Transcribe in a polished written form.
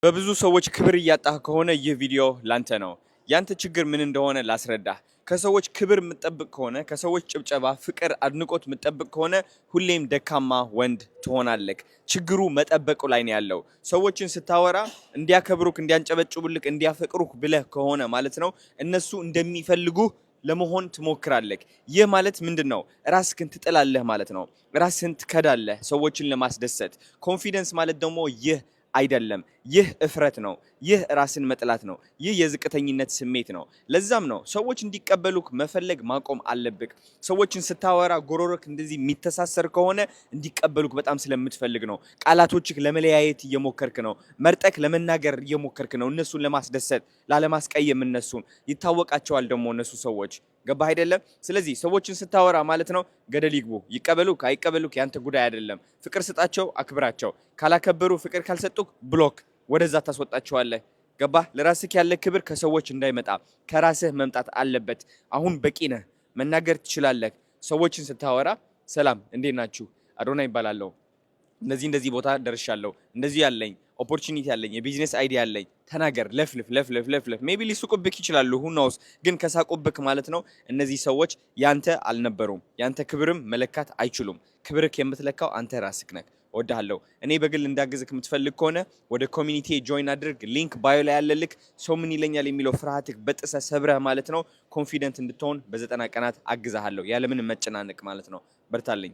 በብዙ ሰዎች ክብር እያጣህ ከሆነ ይህ ቪዲዮ ላንተ ነው። ያንተ ችግር ምን እንደሆነ ላስረዳህ። ከሰዎች ክብር የምትጠብቅ ከሆነ፣ ከሰዎች ጭብጨባ፣ ፍቅር፣ አድናቆት የምትጠብቅ ከሆነ ሁሌም ደካማ ወንድ ትሆናለህ። ችግሩ መጠበቁ ላይ ነው ያለው። ሰዎችን ስታወራ እንዲያከብሩክ፣ እንዲያንጨበጭቡልክ፣ እንዲያፈቅሩክ ብለህ ከሆነ ማለት ነው እነሱ እንደሚፈልጉህ ለመሆን ትሞክራለህ። ይህ ማለት ምንድን ነው? ራስህን ትጥላለህ ማለት ነው። ራስህን ትከዳለህ ሰዎችን ለማስደሰት። Confidence ማለት ደግሞ ይህ አይደለም። ይህ እፍረት ነው። ይህ ራስን መጥላት ነው። ይህ የዝቅተኝነት ስሜት ነው። ለዛም ነው ሰዎች እንዲቀበሉክ መፈለግ ማቆም አለብክ። ሰዎችን ስታወራ ጎሮሮክ እንደዚህ የሚተሳሰር ከሆነ እንዲቀበሉክ በጣም ስለምትፈልግ ነው። ቃላቶችክ ለመለያየት እየሞከርክ ነው። መርጠክ ለመናገር እየሞከርክ ነው። እነሱን ለማስደሰት፣ ላለማስቀየም እነሱን ይታወቃቸዋል ደግሞ እነሱ ሰዎች። ገባህ አይደለም? ስለዚህ ሰዎችን ስታወራ ማለት ነው ገደል ይግቡ፣ ይቀበሉክ አይቀበሉክ ያንተ ጉዳይ አይደለም። ፍቅር ስጣቸው፣ አክብራቸው። ካላከበሩ፣ ፍቅር ካልሰጡክ block፣ ወደዛ ታስወጣቸዋለህ። ገባህ? ለራስህ ያለ ክብር ከሰዎች እንዳይመጣ ከራስህ መምጣት አለበት። አሁን በቂ ነህ፣ መናገር ትችላለህ። ሰዎችን ስታወራ ሰላም፣ እንዴት ናችሁ? አዶናይ እባላለሁ፣ እንደዚህ እንደዚህ ቦታ ደርሻለሁ፣ እንደዚህ ያለኝ opportunity ያለኝ፣ የ business idea ያለኝ። ተናገር፣ ለፍልፍ፣ ለፍልፍ፣ ለፍልፍ። Maybe ሊስቁብክ ይችላሉ፣ who knows። ግን ከሳቁብክ ማለት ነው እነዚህ ሰዎች ያንተ አልነበሩም። ያንተ ክብርም መለካት አይችሉም። ክብርክ የምትለካው አንተ ራስክ ነህ። እወድሃለሁ። እኔ በግል እንዳግዝክ የምትፈልግ ከሆነ ወደ community join አድርግ። Link bio ላይ ያለልክ። ሰው ምን ይለኛል የሚለው ፍርሃትክ በጥሰህ ሰብረህ ማለት ነው confident እንድትሆን በ90 ቀናት አግዛሃለሁ፣ ያለምንም መጨናነቅ ማለት ነው። በርታልኝ።